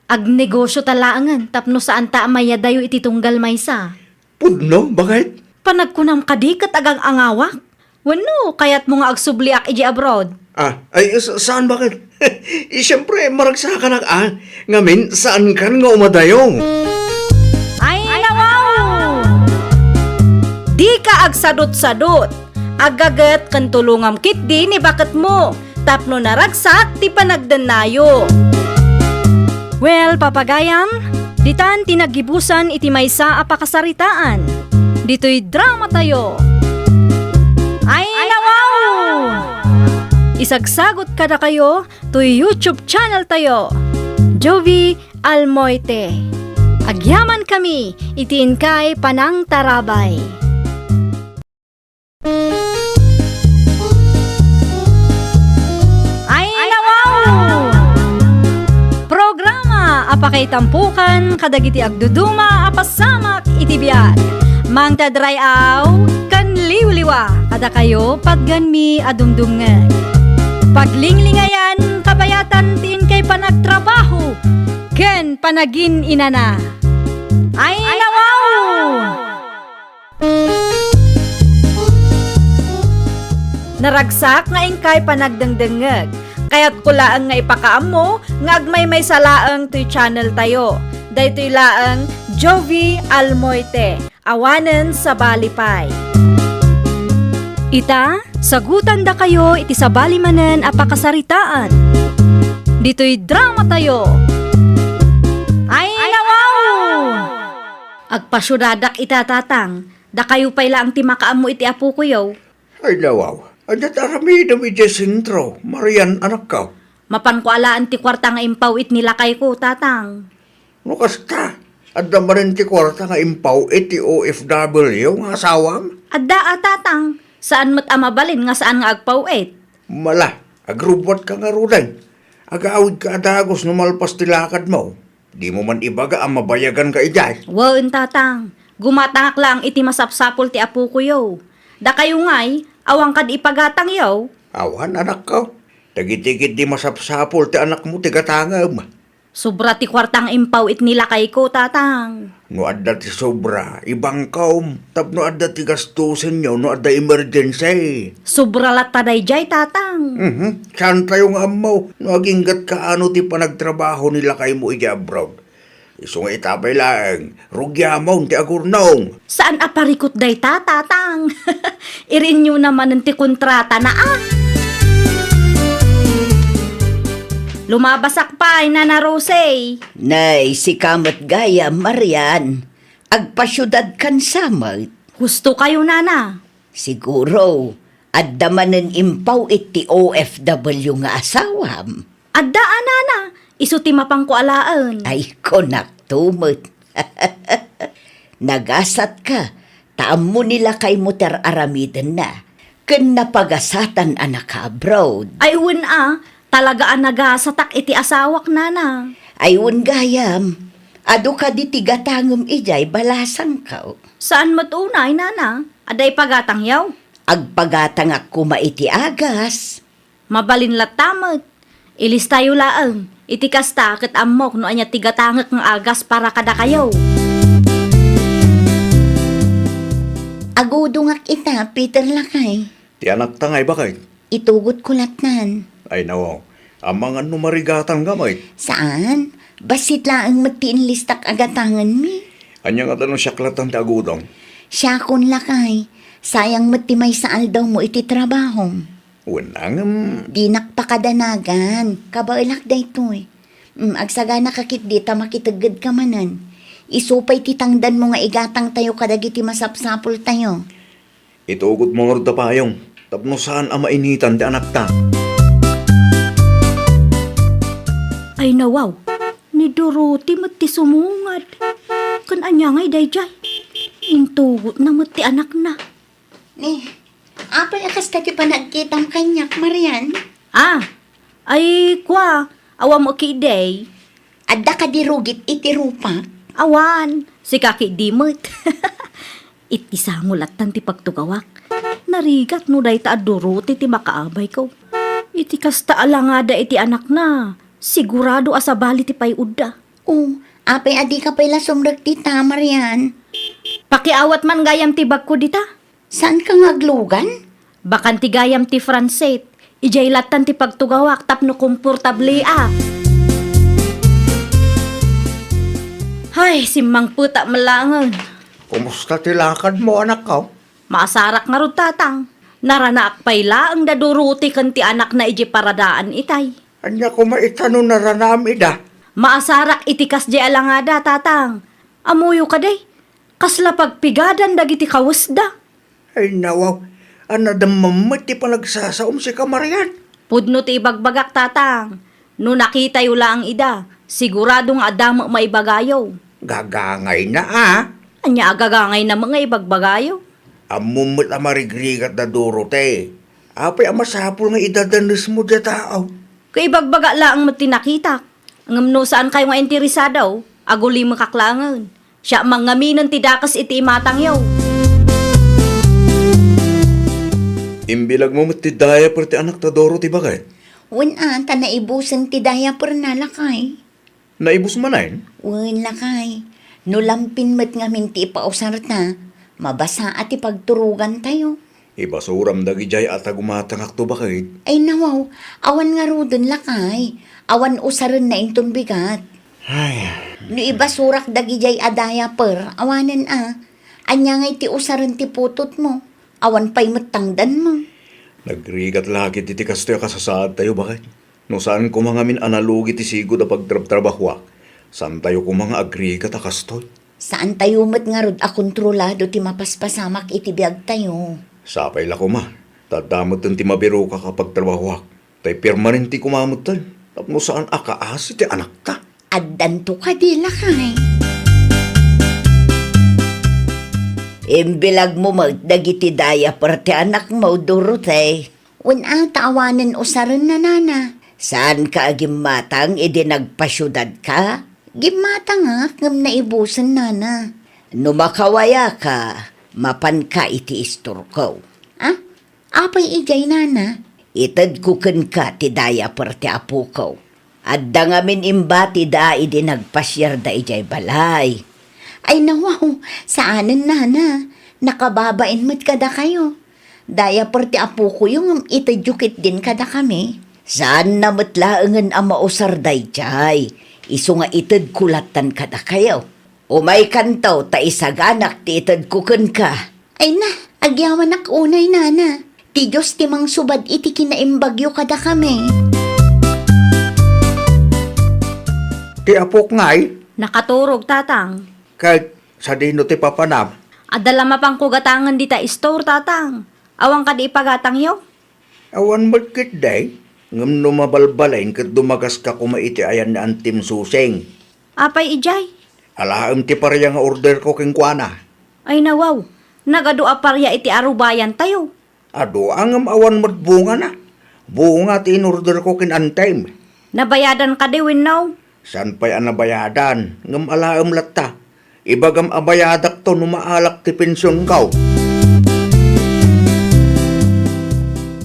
Agnegosio ta laengen tapno saanta a mayadayo iti tunggal maysa. Pudno, baket? Panagkunam kadi ket agang-angawak? Wenno, kayatmo nga agsubliak idiay abroad? Ah, ay, sa-, saan, baket? Eh, siyempre, maragsakanak, ah. Ngamin, saankan nga umadayo? Ay, nawaw! Dika agsadut-sadut. Aggaget ken tulongam ketdi ni baketmo tapno naragsak ti panagdennayo. Well, papagayam, ditan ti naggibusan iti maysa a pakasaritaan. Ditoy dramatayo. Ay, nawaw! Isagsagot kadakayo toy YouTube channel tayo, Jovie Almoite. Agyamankami iti inkay panangtarabay. Ay, nawaw! Programa a Tampukan kadagiti agduduma a pasamak iti biag. Mangted ray-aw ken liwliwa kadakayo patganmi a dumdumngeg. Paglinglingayan kabayatan ti inkay panagtrabaho ken panagin-inana. Ay, nawaw! Naragsak nga inkay panagdengdengngeg. Kayatko laeng nga ipakaammo nga agmaymaysa laeng toy channel tayo. Daytoy laeng Jovie Almoite, awanen sabali pay. Ita, sagutandakayo iti sabali manen a pakasaritaan. Ditoy drama tayo. Ay, nawaw! Agpasiudadak ita, tatang. Dakayo pay laeng ti makaammo iti apokoyo. Ay, nawaw. Ania ti aramidem idiay sentro, Marian, anakko? Mapanko alaen ti kuarta nga impaw-it ni lakayko, tatang. No kasta, adda manen ti kuarta nga impaw-it ti O F W nga asawam? Adda a, tatang. Saan met a mabalin nga saan nga agpaw-it? Mala, agrubbuatka ngaruden. Agawidka a dagus no malpas ti lakadmo. Dimo man ibaga a mabayaganka idiay? Wen, tatang. Gumatangak laeng iti masapsapul ti apokoyo. Dakayo ngay, awan kadi ipagatangyo? Awan, anakko. Dagiti ketdi masapsapul ti anakmo ti gatangem. Sobra ti kuarta nga impaw-it ni lakayko, tatang. No adda ti sobra, ibangkom, tapno adda ti gastusenyo no adda emergency. Sobra latta daydiay, tatang. Mhm. Saantayo nga ammo no agingga't kaano ti panagtrabaho ni lakaymo idiay abroad. Isu nga ita pay laeng, rugiamon ti agurnong. Saan a parikut dayta, tatang. Irinyo na manen ti kontratana, a. Lumabasak pay, Nana Rose. Nay, sika met gayam, Marian. Agpasiudadkan sa met. Husto kayo, Nana. Siguro, adda manen impaw-it ti O F W nga asawam. Adda a, Nana, isu ti mapanko alaen. Ay, kunakto met. Nagasatka, ta ammo ni lakaymo ti ar-aramidenna. Ken napagasatan a naka-abroad. Ay, wen a, talaga a nagasatak iti asawak, Nana. Ay, wen gayam, adu kadi ti gatangem idiay balasangko. Saan met unay, Nana? Adda ipagatangyo? Agpagatangak koma iti agas. Mabalin latta met. Ilistayo laeng. Iti kasta, ket ammok no ania ti gatangek nga agas para kadakayo. Agudongak ita, Peter lakay. Ti anakta nga ibaket? Itugotko lattan. Ay, nawaw. Amangan no marigatangka met. Saan? Bassit laeng met ti inlistak a gatangenmi. Ania ngata no siak lattan ti agudong? Siakon lakay. Sayang met ti maysa aldawmo iti trabahom. Wen, ngem. Dinak pakadanagan. Kabaelak daytoy. Mm, agsaganaka ketdi ta makiteggedka manen. Isu pay ti tangdanmo nga igatangtayo kadagiti masapsapultayo. Itugotmo ngarud ta payong tapno saan a mainitan ti anakta. Ay, nawaw, ni Dorothy met ti sumungad. Ken ania ngay daydiay? Intugotna met ti anakna. Ni, apay a kasta ti panagkitam kaniak, Marian? Ah, ay, kua, awan mo ketdi. Adda kadi rugit iti rupak? Awan, sika ketdi met. Iti sango lattan ti pagtugawak. Narigat no dayta a Dorothy ti makaabayko. Iti kasta a langada iti anakna, sigurado a sabali ti pay-odda. O, apay a dika pay la sumrek dita, Marian? Pakiawat man gayam ti bagko dita. Saanka nga aglugan? Bakan ti gayam ti Francet. Idiay lattan ti pagtugawak tapno komportableak. Hay, simmangpetak met laengen. Kumusta ti lakadmo, anakko? Maasarak ngarud, tatang. Naranaak pay laeng da Dorothy ken ti anakna idiay paradaan itay. Ania koma ita no naranaam ida? Maasarak iti kasdiay a langada, tatang. Ammoyo kadi? Kasla pagpigadan dagiti kawesda. Ay, nawaw, a nadamman met ti panagsasaom, sika, Marian. Pudno ti ibagbagak, tatang. No nakitayo laeng ida, sigurado nga adda met maibagayo. Gagangayna, a. Ania a gagangayna met nga ibagbagayo? Ammom met a marigrigat da Dorothy. Apay a masapul nga idadanesmo diay tao? Kaibagbaga laeng met ti nakitak. Ngem no saankayo nga interesado, agulimekak laengen. Siak mangngam ti dakes iti imatangyo. Imbilagmo met ti diaper ti anakta, Doro, ti baket? Wen a, ta naibusen ti diaperna, lakay. Naibus manen? Wen, lakay. No lampin met ngamin ti ipausarta, mabasa a ti pagturogantayo. Ibasuram dagidiay a ta gumatangakto, baket. Ay, nawaw, awan ngaruden, lakay. Awan usarenna inton bigat. Ay. No ibasurak dagidiay a diaper, awanen a. Ania ngay ti usaren ti putotmo? Awan pay met tangdanmo. Nagrigat la ketdi ti kastoy a kasasaadtayo, baket. No saan koma ngamin a nalugi ti sigud a pagtrabtrabahoak, saantayo koma nga agrigat a kastoy. Saantayo met ngarud a kontrolado ti mapaspasamak iti biagtayo. Sapay la koma, ta adda metten ti mabirokak a pagtrabahoak. Tay permanente koma metten, tapno saan a kaasi ti anakta. Addanto kadi, lakay? Imbilagmo met dagiti diaper ti anakmo, Dorote. Wen a, ta awanen usarenna, nana. Saanka a gimmatang idi nagpasiudadka? Gimmatangak ngem naibusen, nana. No makawayaka, mapanka iti istorko. Ah? Apay idiay, nana? Itedko kenka ti diaper ti apoko. Adda ngamin imbatida idi nagpasiarda idiay balay. Ay, nawaw, saanen, nana. Nakababain met kadakayo. Diaper ti apokoyo ngem itedyo ketdin kadakami. Saanna met laengen a mausar daydiay, isu nga itedko lattan kadakayo. Umaykanto ta isaganak ti itedko kenka. Ay na, agyamanak unay, nana. Ti Dios ti mangsubad iti kinaimbagyo kadakami. Ti apok ngay? Nakaturog, tatang. Ket sadino ti papanam? Adda la mapanko gatangen dita istor, tatang. Awan kadi ipagatangyo? Awan met ketdi, ngem no mabalbalin ket dumagaska koma iti ayan ni Antim Susing. Apay idiay? Alaem ti paria nga orderko kenkuana. Ay, nawaw, nagadu a paria iti arubayantayo. Adu a ngem awan met bungana. Bunga ti inorderko ken Antim. Nabayadan kadi wenno? Saan pay a nabayadan, ngem alaem latta. Ibagam a bayadakto no maalak ti pensionko.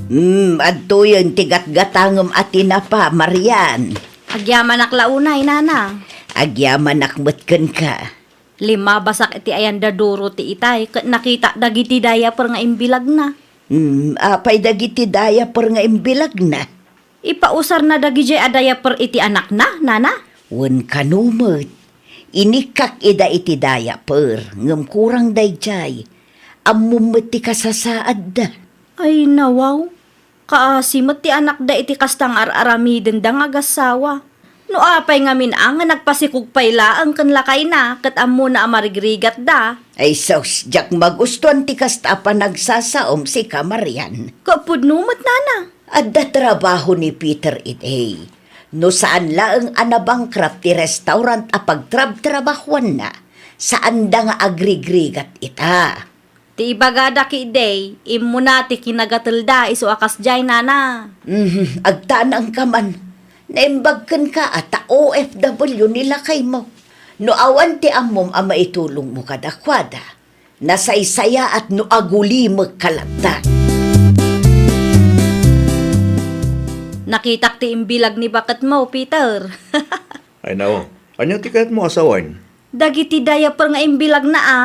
Hmm, adtoyen ti gatgatangem a tinapa, Marian. Agyamanak la unay, nana. Agyamanak met kenka. Limabasak iti ayan da Dorote itay, ket nakitak dagiti diaper nga imbilagna. Hmm, apay dagiti diaper nga imbilagna? Ipausarna dagidiay a diaper iti anakna, nana? Wen kano met, inikkak ida iti diaper, ngem kurang daydiay. Ammom met ti kasasaadda. Ay, nawaw. Kaasi met ti anakda iti kasta nga ar-aramidenda nga agassawa. No apay ngamin a nga nagpasikog pay laeng ken lakayna ket ammona a marigrigatda. Ay sus, diak magustuan ti kasta a panagsasaom, sika, Marian. Ket pudno met, nana. Adda trabaho ni Peter idi. No saan laeng a nabangkrap ti restaurant a pagtrabtrabahuanna, saanda nga agrigrigat ita. Ti ibagada ketdi, immuna ti kinagatelda isu a kasdiay, nana. Mhm, agtanangka man. Naimbag kenka a ta O F W ni lakaymo. No awan ti ammom a maitulongmo kadakuada, nasaysayaat no agulimekka latta. Nakitak ti imbilag ni baketmo, Peter. Ay, nao. Ania ti kayatmo a sawen? Dagiti diaper nga imbilagna a.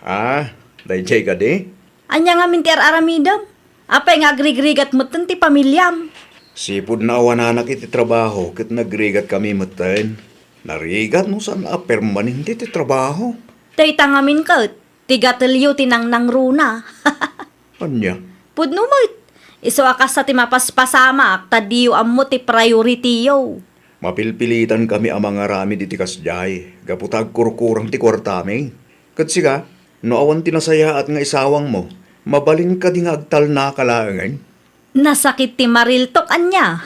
Ah, daydiay kadi? Ania ngamin ti ar-aramidem? Apay nga agrigrigat metten ti pamiliam? Sipud naawananak iti trabaho ket nagrigat kami metten. Narigat no saan a permanente ti trabaho. Dayta ngamin ket, ti gatelyo ti nangnangruna. Ania? Pudno met. Isu a kasta ti mapaspasamak ta diyo ammo ti priority-yo. Mapilpilitan kami a mangaramid iti kasdiay, gapu ta agkurkurang ti kuartami. Ket sika, no awan ti nasayaat nga isawangmo, mabalin kadi nga agtalnaka laengen? Nasakit ti mariltok, ania?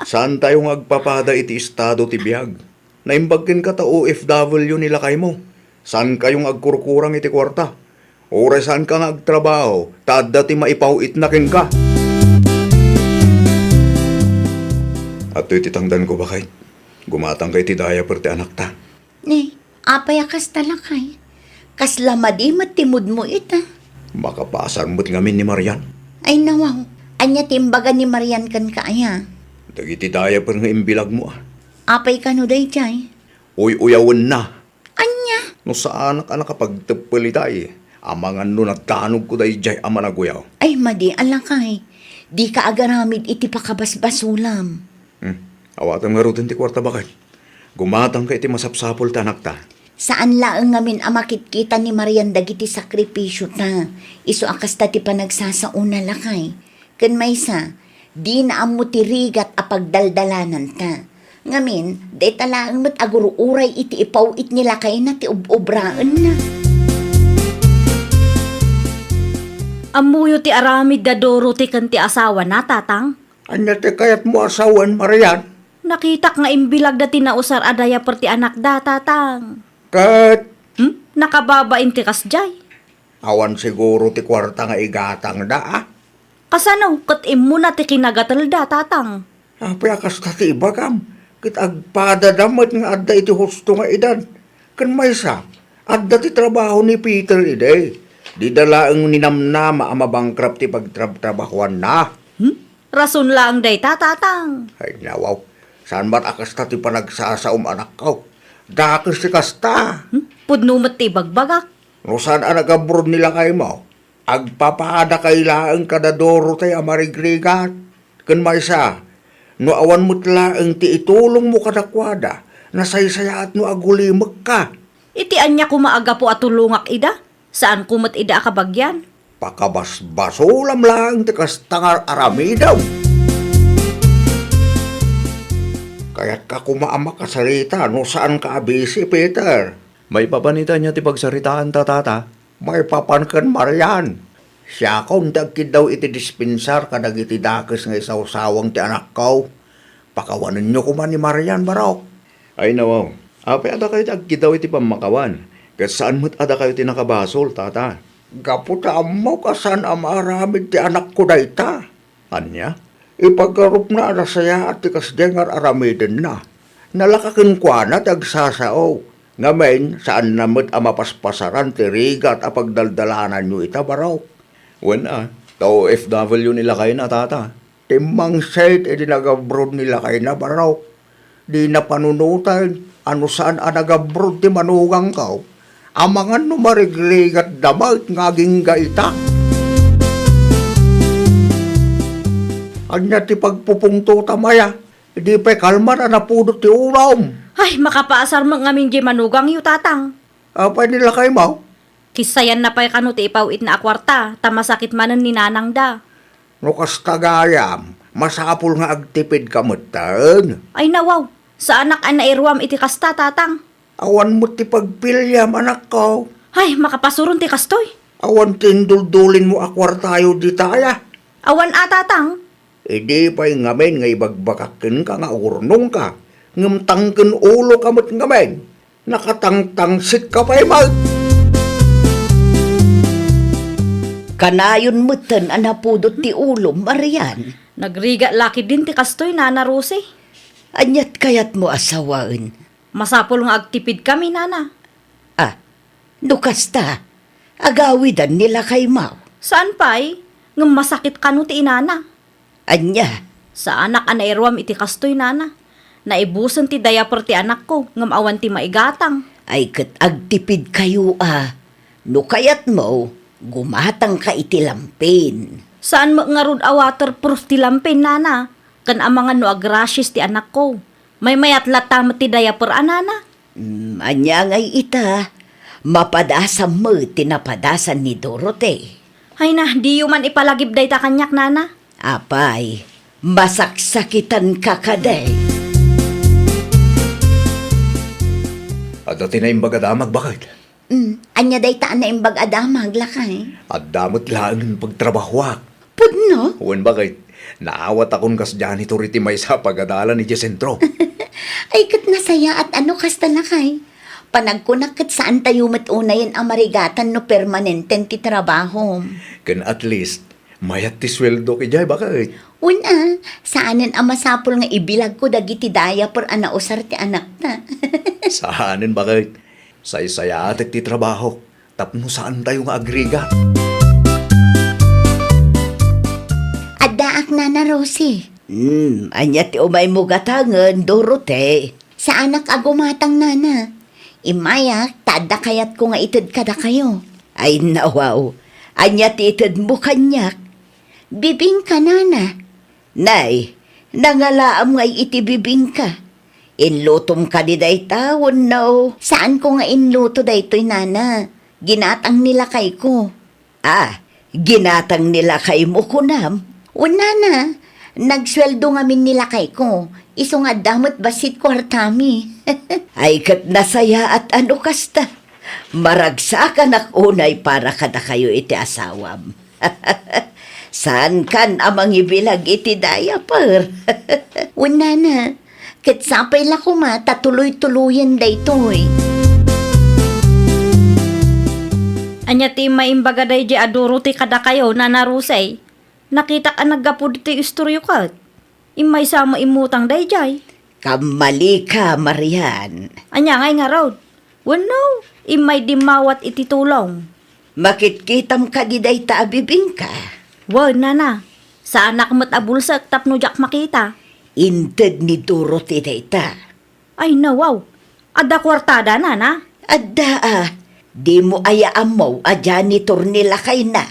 Saantayo nga agpapada iti estado ti biag. Naimbag kenka ta O F W ni lakaymo. Saankayo nga agkurkurang iti kuarta. Uray saanka nga agtrabaho, ta adda ti maipaw-itna kenka. Adtoy ti tangdanko, baket. Gumatangka iti diaper ti anakta. Ni, apay a kasta, lakay? Kasla madi met ti moodmo ita. Makapaasar met ngamin ni Marian. Ay, nawaw. Ania ti imbaga ni Marian kenka aya? Dagiti diaper nga imbilagmo, a. Apay kano daydiay? Uy-uyawenna. Ania? No saanak a nakapagteppel itay, amangan no nadanogko daydiay a managuyaw. Ay, madi a lakay. Dika agaramid iti pakabasbasolam. Hmm. Awatem ngaruden ti kuarta, baket. Gumatangka iti masapsapul ti anakta. Saan laeng ngamin a makitkita ni Marian dagiti sakripisiota. Isu a kasta ti panagsasaona, lakay. Ken maysa, dina ammo ti rigat a pagdaldalananta. Ngamin, dayta laeng met agur-uray iti ipaw-it ni lakayna ti ob-obraenna. Ammoyo ti aramid da Dorothy ken ti asawana, Tatang? Ania ti kayatmo a sawen, Marian? Nakitak nga imbilagda ti nausar a diaper ti anakda, Tatang. Ket? Hmm? Nakababain ti kasdiay. Awan siguro ti kuarta nga igatangda, a? Kasano ket immuna ti kinagatelda, Tatang? Apay a kasta ti ibagam? Ket agpadada met nga adda iti husto nga edad. Ken maysa, adda ti trabaho ni Peter idi. Dida laeng ninamnama a mabankrupt ti pagtrabtrabahoanna. Hmm? Rason laeng dayta, Tatang. Ay, nawaw. Saan met a kasta ti panagsasaom, anakko. Dakes ti kasta. Hmm? Pudno met ti ibagbagak. No saan a nagabroad ni lakaymo, agpapadakay laeng kada Dorothy a marigrigat. Ken maysa, no awan met laeng ti itulongmo kadakuada, nasaysayaat no agulimekka. Iti ania koma a gapu a tulongak ida? Saanko met ida a kabagian. Pakabasbasolam laeng ti kasta nga ar-aramidem. Kayatka koma a makasarita no saanka a busy, Peter. Maipapan ita ania ti pagsaritaanta, Tata? Maipapan ken Marian. Siakon ti agkiddaw iti dispensar kadagiti dakes nga isawsawang ti anakko. Pakawanenyo koma ni Marian, barok. Ay, nawaw. Apay a dakayo ti agkiddaw iti pammakawan, ket saan met a dakayo ti nakabasol, Tata? Gapu ta ammok a saan a maaramid ti anakko dayta. Ania? Ipagarupna a nasayaat ti kasdiay nga ar-aramidenna. Nalaka kenkuana ti agsasao. Ngamin, saanna met a mapaspasaran ti rigat a pagdaldalananyo ita, barok. Wen a, ta O F W ni lakayna, Tata. Timmangsit idi nagabroad ni lakayna, barok. Dina panunoten a no saan a nagabroad ti manugangko. Amangan no marigrigatda met nga agingga ita. Ania ti pagpupungtotam aya? Idi pay kalman a napudot ti ulom. Ay, makapaasar met ngamin diay manugangyo, Tatang. Apay ni lakaymo? Kissayanna pay kano ti ipaw-itna a kuarta, ta masakit manen ni nanangda. No kasta gayam, masapul nga agtipidka metten. Ay, nawaw, saanak a nairuam iti kasta, Tatang. Awan met ti pagpiliam, anakko. Ay, makapasuron ti kastoy. Awan ti induldulinmo a kuartayo dita aya? Awan a, Tatang. Idi pay ngamin nga ibagbagak kenka nga agurnongka, ngem tangken uloka met ngamin. Nakatangtangsitka pay met. Kanayon metten a napudot ti ulom, Marian. Nagrigat la ketdin ti kastoy, Nana Rosie. Aniat kayatmo a sawaen? Masapul nga agtipidkami, Nana. Ah, no kasta, agawidan ni lakaymo. Saan pay? Ngem masakit kano ti inana. Ania? Saanak a nairuam iti kastoy, Nana. Naibusen ti diaper ti anakko, ngem awan ti maigatang. Ay ket agtipidkayo a. No kayatmo, gumatangka iti lampin. Saan met ngarud a waterproof ti lampin, Nana. Ken amangan no agrashes ti anakko. Maymayat latta met ti diaper a, Nana. Mm, ania ngay ita? Mapadasam met ti napadasan ni Dorothy. Ay na, diyo man ipalagip dayta kaniak, Nana. Apay, masaksakitanka kadi. Adda ti naimbag a damag, baket. Mm, ania dayta a naimbag a damag, lakay? Adda met laengen pagtrabahoak. Pudno? Wen, baket. Naawatakon kas janitor iti maysa a pagadalan idiay sentro. Ay, ket nasayaat a no kasta, lakay. Panagkunak ket saantayo met unayen a marigatan no permanenten ti trabahom. Ken at least, Mayat ti sueldok idiay, baket. Wen a, saanen a masapul nga ibilagko dagiti diaper a nausar ti anakta. Saanen, baket. Saysayaatek ti trabahok tapno saantayo nga agrigat. Addaak, Nana Rosie. Hmm, ania ti umaymo gatangen, Dorothy? Saanak a gumatang, Nana. Immayak ta adda kayatko nga ited kadakayo. Ay, nawaw. Ania ti itedmo kaniak? Bibingka, Nana. Nay, nangalaam ngay iti bibingka. Inlutom kadi dayta wenno? Saanko nga inluto daytoy, Nana. Ginatang ni lakayko. Ah, ginatang ni lakaymo, kunam? Wen, Nana, nagsueldo ngamin ni lakayko. Isu nga adda met bassit kuartami. Ay, ket nasayaat a no kasta. Maragsakanak unay para kadakayo iti asawam. Saankan a mangibilag iti diaper. Wen, Nana, ket sapay la koma ta tuloy-tuloyen daytoy. Ania ti immay imbaga daydiay a Dorothy kadakayo, Nana Rosie? Nakitak a naggapu ditoy istoryo ket. Immaysa met immutang daydiay. Kammalika, Marian. Ania ngay ngarud? Wenno, immay dimmawat iti tulong. Makitkitam kadi dayta a bibingka? Wen, Nana. Saanak met a bulsek tapno diak makita. Inted ni Dorothy dayta. Ay, nawaw. Adda kuartada, Nana? Adda a. Dimo aya ammo a janitor ni lakayna?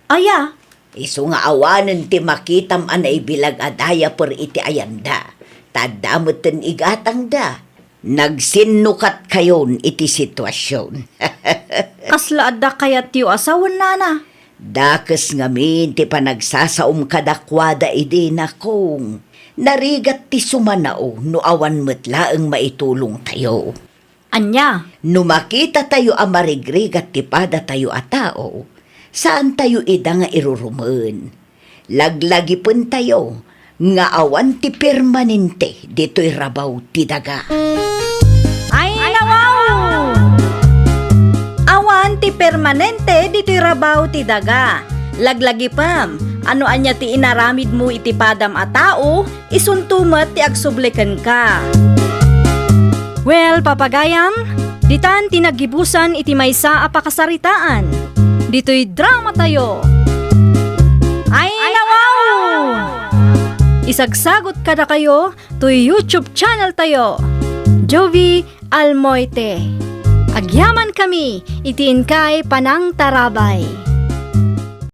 Aya? Isu nga awanen ti makitam a naibilag a diaper iti ayanda. Ta adda metten igatangda. Nagsinnukatkayon iti situasion. Kasla adda kayatyo a sawen, Nana? Dakes ngamin ti panagsasaom kadakuada idi, nakong. Narigat ti sumanao no awan met laeng maitulongtayo. Ania? No makitatayo a marigrigat ti padatayo a tao, saantayo ida nga irurumen. Laglagipentayo nga awan ti permanente ditoy rabaw ti daga. Ay, nawaw! Awan ti permanente ditoy rabaw ti daga. Laglagipem, no ania ti inaramidmo iti padam a tao, isunto met ti agsubli kenka. Well, papagayam, ditan ti naggibusan iti maysa a pakasaritaan. Ditoy dramatayo. Ay, nawaw! Isagsagot kadakayo toy YouTube channel tayo, Jovie Almoite. Agyamankami iti inkay panangtarabay.